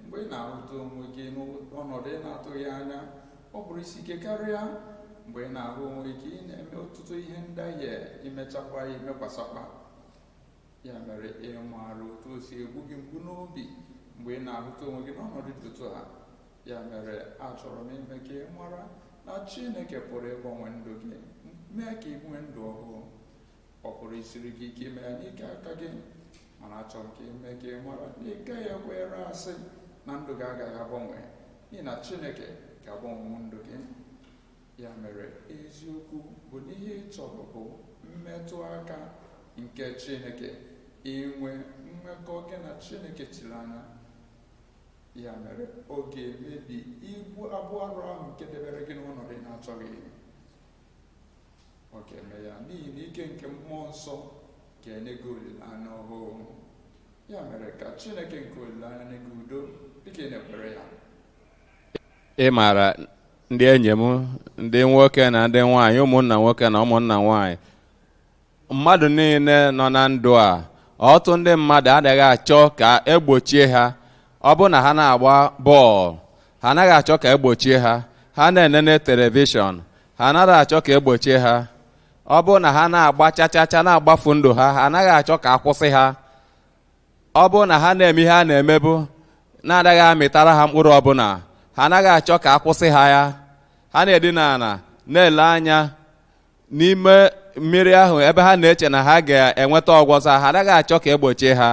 Mgbe ị na-ahụta onwe gị n'ọnọdụ ị na-atụghị anya, ọ pụrụ isi ike karịa. Mgbe ị na-ahụ onwe gị ị na-eme ọtụtụ ihe ndahie, imechakwa ya, imekwasakwa. Ya mere ị maara otu o si egbu gị mgbu n'obi mgbe ị na-ahụta onwe gị n'ọnọdụ dị otu a. Ya mere achọrọ m ime ka ị mara na Chineke pụrụ ịgbanwe ndụ gị, mee ka ị nwee ndụ ọhụụ. Ọ pụrụ isiri gị ike ime ya n'ike aka gị, mana achọrọ m ka ime ka ị mara na ị gaghị ekwere asị na ndụ gị agaghị agbanwe, n'ihi na Chineke ga-agbanwe ndụ gị. Ya mere eziokwu bụ na ihe ị chọrọ bụ mmetụ aka nke Chineke, inwe mmekọ gị na Chineke chiri anya. Ya mere ọ ga-emebi ibu abụ arụ ahụ nke debere gị n'ọnọdụ ị na-achọghị. Ọ ga-eme ya n'ihi na ike nke mmụọ nsọ ga-enye gị olileanya ọhụụ. Ya mere ka Chineke nke olileanya nye gị udo dịka ị na-ekwere ya. Ị maara, ndị enyi m ndị nwoke na ndị nwanyị, ụmụnna nwoke na ụmụnna nwanyị, mmadụ niile nọ na ndụ a, ọtụtụ ndị mmadụ adịghị achọ ka egbochie ha. Ọ bụ na ha na-agba bọọlụ, ha anaghị achọ ka egbochie ha. Ha na-enene telivishọn, ha anaghị achọ ka egbochie ha. Ọ bụ na ha na-agba chachacha, na-agbafu ndụ ha, ha anaghị achọ ka akwụsị ha. Ọ bụ na ha na-eme ihe a na-emebu na-anaghị amịtara ha mkpụrụ ọbụla, ha anaghị achọ ka akwụsị ha ya. Ha na-edina ala na-ele anya n'ime mmiri ahụ ebe ha na-eche na ha ga-enweta ọgwọza, ha anaghị achọ ka egbochie ha.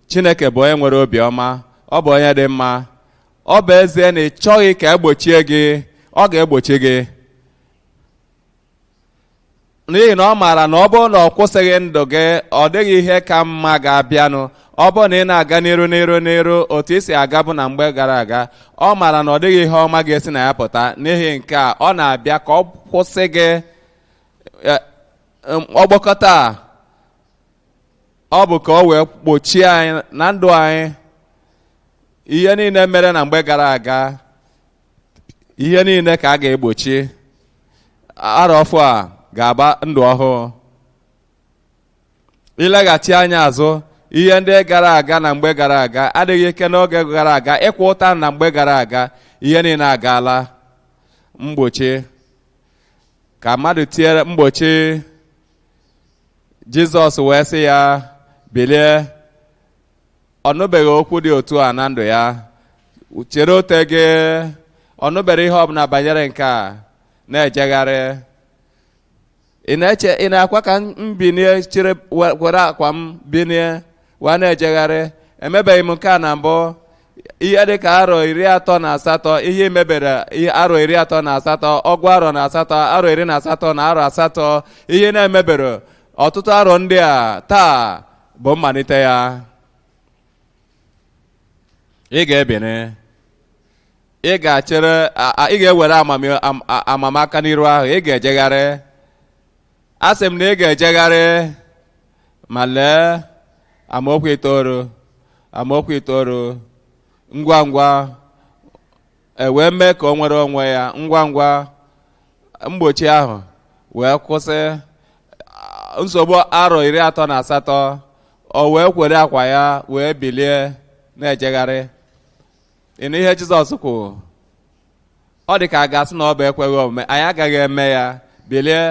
Chineke bụ onye nwere obiọma, ọ bụ onye dị mma. Ọ bụ ezie na ị chọghị ka egbochie gị, ọ ga-egbochi gị, n'ihi na ọ maara na ọ bụrụ na ọ kwụsịghị ndụ gị, ọ dịghị ihe ka mma ga-abịanụ. Ọ bụrụ na ị na-aga n'iru n'iru n'iru otu i si agabụ na mgbe gara aga, ọ maara na ọ dịghị ihe ọma ga-esi na ya pụta. N'ihi nke a, ọ na-abịa ka ọ kwụsị gị. Ọgbakọta a, ọ bụ ka ọ wee gbochie anyị na ndụ anyị ihe niile mere na mgbe gara aga, ihe niile ka a ga-egbochi. Arọ ọfụ a ga-agba ndụ ọhụụ. Ileghachi anya azụ, ihe ndị gara aga na mgbe gara aga, adịghị ike n'oge gara aga, ịkwa ụta na mgbe gara aga, ihe niile agaala. Mgbochi ka mmadụ tiere mgbochi. Jizọs wee sị ya bilie. Ọ nụbeghị okwu dị otu a na ndụ ya. Chere ote gị, ọ nụbere ihe ọbụla banyere nke a na-ejegharị. Ị na-eche, ị na-akwa ka m binie, chịrị were akwa m binie wee na-ejegharị. Emebeghị m nke a na mbụ. Ihe dị ka arọ 38, ihe mebere arọ 38, ọgụ arọ na asatọ, arọ 18 na arọ 8, ihe na-emebere ọtụtụ arọ ndị a, taa bụ mmalite ya. Ị ga-ebini, ị ga-achere, ị ga-ewere amamaka n'iru ahụ, ị ga-ejegharị. Asị m na ị ga-ejegharị. Ma lee amaokwu 9, amaokwu 9. Ngwa ngwa e wee mee ka o nwere onwe ya, ngwa ngwa mgbochi ahụ wee kwụsị. Nsogbu arọ 38, o wee kwere akwa ya wee bilie na-ejegharị. Ị nụ ihe Jizọs kwuru? Ọ dị ka a ga-asị na ọ bụ ekweghị omume. Anyị agaghị eme ya. Bilie,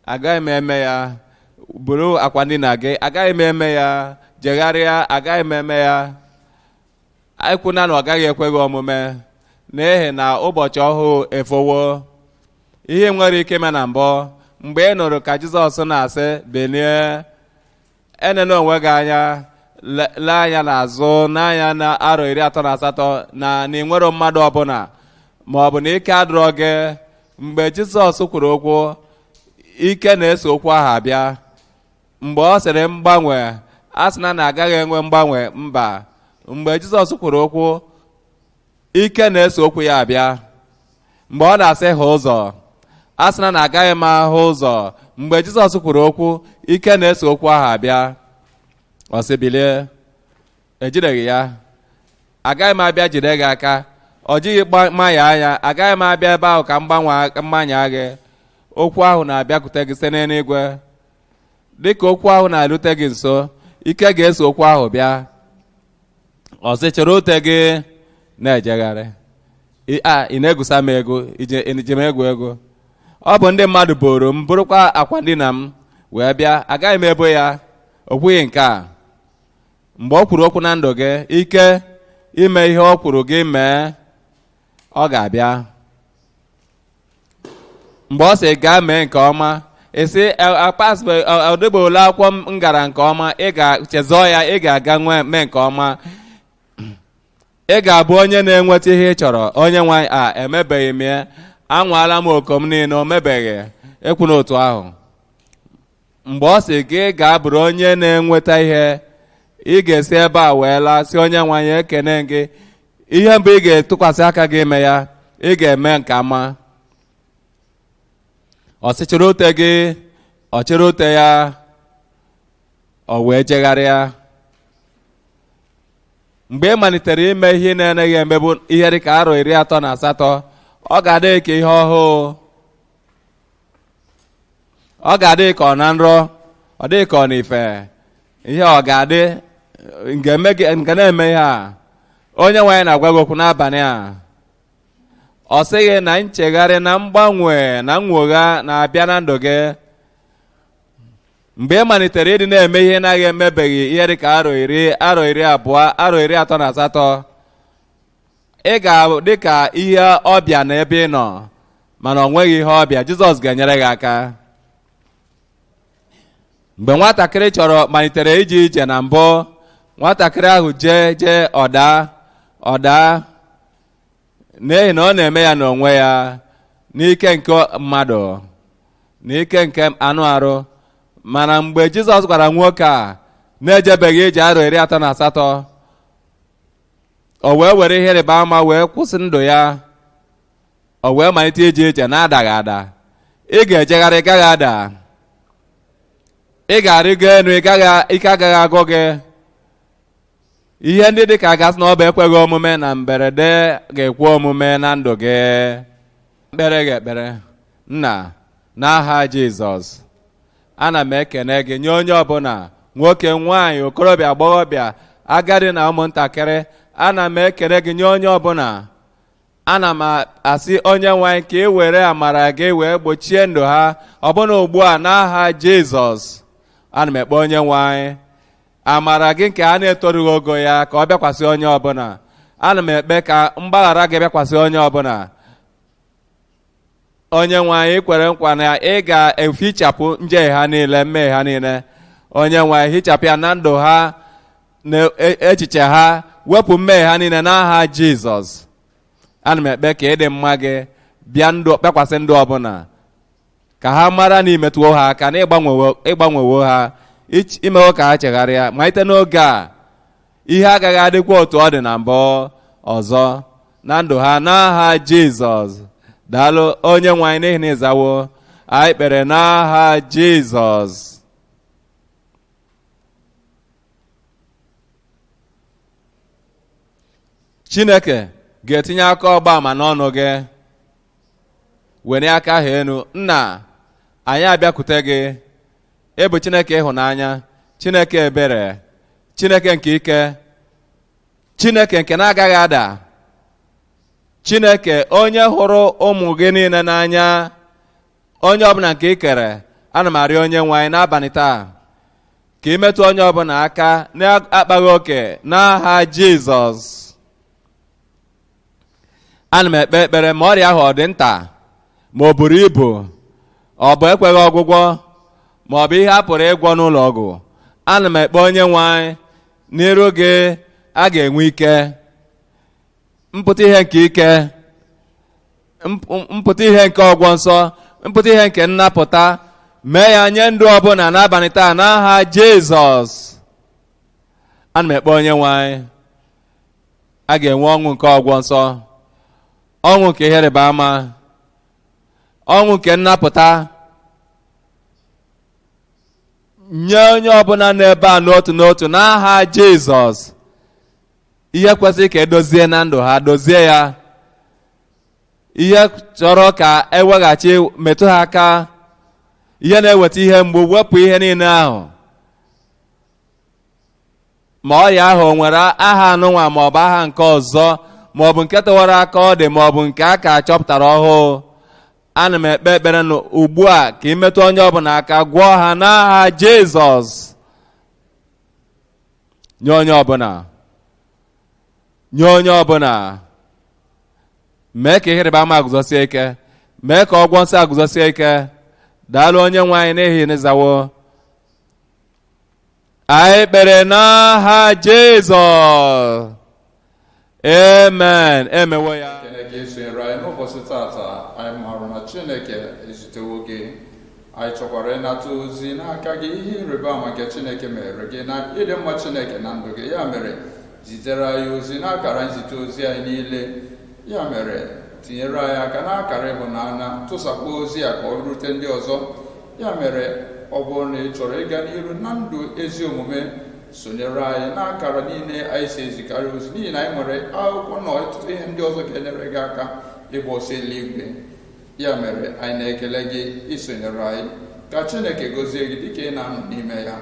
agaghị m eme ya. Buru akwa ndina gị, agaghị m eme ya. Jegharịa, agaghị m eme ya. Ekwuna na ọ gaghị ekwe gị omume, n'ihi na ụbọchị ọhụụ efowo. Ihe nwere ike ime na mbụ, mgbe ị nụrụ ka Jizọs na-asị bilie, enene onwe gị anya, lee anya n'azụ, n'anya na arọ 38 na ị nwere mmadụ ọbụla ma ọ bụ na ike adịrọ gị. Mgbe Jizọs kwuru okwu, ike na-eso okwu ahụ abịa. Mgbe ọ sịrị mgbanwe, a sị na agaghị enwe mgbanwe, mba. Mgbe Jizọs kwuru okwu, ike na-eso okwu ya abịa. Mgbe ọ na-asị hụ ụzọ, a sị na agaghị m ahụ ụzọ. Mgbe Jizọs kwuru okwu, ike na-eso okwu ahụ abịa. Ọ sị bilie, ejideghị ya, agaghị m abịa jide gị aka. Ọ jighị mmanya anya, agaghị m abịa ebe ahụ ka m gbanwee mmanya gị. Okwu ahụ na-abịakwute gị site n'eluigwe. Dịka okwu ahụ na-erute gị nso, ike ga-eso okwu ahụ bịa. Ọ sị chịrị ute gị na-ejegharị. Ị na-egusa m ego, ije m egwu ego. Ọ bụ ndị mmadụ boro m, bụrụkwa akwa ndina m wee bịa, agaghị m ebo ya. O kwughị nke a. Mgbe o kwuru okwu na ndụ gị, ike ime ihe o kwuru gị mee, ọ ga-abịa. Mgbe ọ sị gaa mee nke ọma, ị sị ọdịgbola akwụkwọ m gara nke ọma, ị ga-chezọọ ya, ị ga-aga mee nke ọma. Ị ga-abụ onye na-enweta ihe ị chọrọ. Onye nwe a emebeghị m ya, anwaala m oko m niile, o mebeghị. Ekwu n'otu ahụ. Mgbe ọ sị gị gaa bụrụ onye na-enweta ihe, ị ga-esi ebe a wee laa sị onye nwe anyị ekene gị. Ihe mbụ ị ga-etụkwasị aka gị ime ya, ị ga-eme nke ọma. Ọ sị chịrị ute gị, ọ chịrị ute ya, ọ wee jegharịa. Mgbe ị malitere ime ihe ị na-anaghị emebu ihe dịka arọ 38, ọ ga-adị ka ihe ọhụụ, ọ ga-adị ka ọ na nrọ, ọ dị ka ọ na ife. Ihe ọ ga-adị nke na-eme ihe a. Onye nwe anyị na-agwa gị okwu n'abalị a. Ọ sịghị na nchegharị na mgbanwe na nnwogha na-abịa na ndụ gị. Mgbe ị malitere ịdị na-eme ihe na-agaghị emebeghị ihe dịka arọ 10, arọ 20, arọ 38, ị ga-abụ dịka ihe ọbịa na ebe ị nọ, mana ọ nweghị ihe ọbịa. Jizọs ga-enyere gị aka. Mgbe nwatakịrị chọrọ malitere ije ije na mbụ, nwatakịrị ahụ jee jee ọda ọda, n'ihi na ọ na-eme ya n'onwe ya, n'ike nke mmadụ, n'ike nke anụ arụ. Mana mgbe Jizọs gwara nwoke a na-ejebeghị ije arọ 38, o wee were ihe ịrịba ama wee kwụsị ndụ ya, o wee malite ije ije na-adaghị ada. Ị ga-ejegharị, gaghị ada. Ị ga-arịgo enu, ike agaghị agụ gị. Ihe ndị dị ka gasị na ọ bụ ekweghị omume na mberede ga-ekwe omume na ndụ gị. Ekpere gị ekpere. Nna, n'aha Jizọs, ana m ekene gị nye onye ọbụla, nwoke, nwaanyị, okorobịa, agbọghọbịa, agadi na ụmụntakịrị. Ana m ekene gị nye onye ọbụla. Ana m asị onye nwe anyị ka ị were amara gị wee gbochie ndụ ha ọbụna ugbu a n'aha Jizọs. Ana m ekpe onye nwe anyị amara gị nke a na-etorughị ogo ya ka ọ bịakwasị onye ọbụla. Ana m ekpe ka mgbaghara gị bịakwasị onye ọbụla. Onye nwe anyị kwere nkwa na ị ga-efichapụ njehie ha niile, mmehie ha niile. Onye nwe anyị, hichapụ ya na ndụ ha na echiche ha, wepụ mmehie ha niile n'aha Jizọs. Ana m ekpe ka ịdị mma gị bịa ndụ, bịakwasị ndụ ọbụla, ka ha mara na imetụwo ha aka, na ịgbanwewo ha, imewo ka ha chegharịa. Malite n'oge a, ihe agaghị adịkwa otu ọ dị na mbụ ọzọ na ndụ ha n'aha Jizọs. Daalụ onye nwe anyị n'ihi na ịzawo anyị kpere n'aha Jizọs. Chineke ga-etinye aka ọgba ama n'ọnụ gị. Were aka ahụ enu. Nna, anyị abịakwute gị. Ị bụ Chineke ịhụnanya, Chineke ebere, Chineke nke ike, Chineke nke na-agaghị ada, Chineke onye hụrụ ụmụ gị niile n'anya, onye ọbụla nke ị kere. Ana m arịọ onye nwe anyị n'abalị taa ka ị metụ onye ọbụla aka na-akpaghị oke n'aha Jizọs. Ana m ekpe ekpere ma ọrịa ahụ ọ dị nta ma ọ buru ibu, ọ bụ ekweghị ọgwụgwọ ma ọ bụ ihe a pụrụ ịgwọ n'ụlọ ọgwụ, ana m ekpe onye nwe anyị n'iru gị a ga-enwe ike mpụta ihe nke ike, mpụta ihe nke ọgwọ nsọ, mpụta ihe nke nnapụta. Mee ya nye ndụ ọbụla n'abalị taa n'aha Jizọs. Ana m ekpe onye nwe anyị a ga-enwe ọṅụ nke ọgwọ nsọ, ọṅụ nke ihe ịrịba ama, ọṅụ nke nnapụta nye onye ọbụla n'ebe a n'otu n'otu n'aha Jizọs. Ihe kwesịrị ka edozie na ndụ ha, dozie ya. Ihe chọrọ ka eweghachi, metụ ha aka. Ihe na-eweta ihe mgbu, wepụ ihe niile ahụ. Ma ọya ahụ o nwere aha anụnwa ma ọ bụ aha nke ọzọ, ma ọ bụ nke tọwara aka ọ dị, ma ọ bụ nke a ka chọpụtara ọhụụ, ana m ekpe ekpere na ugbu a ka ị metụ onye ọbụla aka, gwọọ ha n'aha Jizọs. Nye onye ọbụla, nye onye ọbụla, mee ka ihe ịrịba ama guzosie ike, mee ka ọgwọ nsọ aguzosie ike. Daalụ, Onye nwe anyị, n'ihi n'ịzawo anyị kpere n'aha Jizọs. Amen. Emewo ya. Chineke esonyere anyị n'ụbọchị tata. Anyị maara na Chineke ezitewo gị. Anyị chọkwara ịnata ozi n'aka gị, ihe ịrịba ama nke Chineke mere gị na ịdị mma Chineke na ndụ gị. Ya mere, zitere anyị ozi n'akara nzite ozi anyị niile. Ya mere, tinyere anyị aka n'akara ịhụnanya, tụsakwa ozi a ka ọ rute ndị ọzọ. Ya mere, ọ bụrụ na ị chọrọ ịga n'iru na ndụ ezi omume, sonyere anyị n'akara niile anyị si ezikarị ozi, n'ihi na anyị nwere akwụkwọ na ọtụtụ ihe ndị ọzọ ga-enyere gị aka ịgba ọsọ eluigwe. Ya mere, anyị na-ekele gị isonyere anyị. Ka Chineke gozie gị dịka ị na-anọ n'ime ya.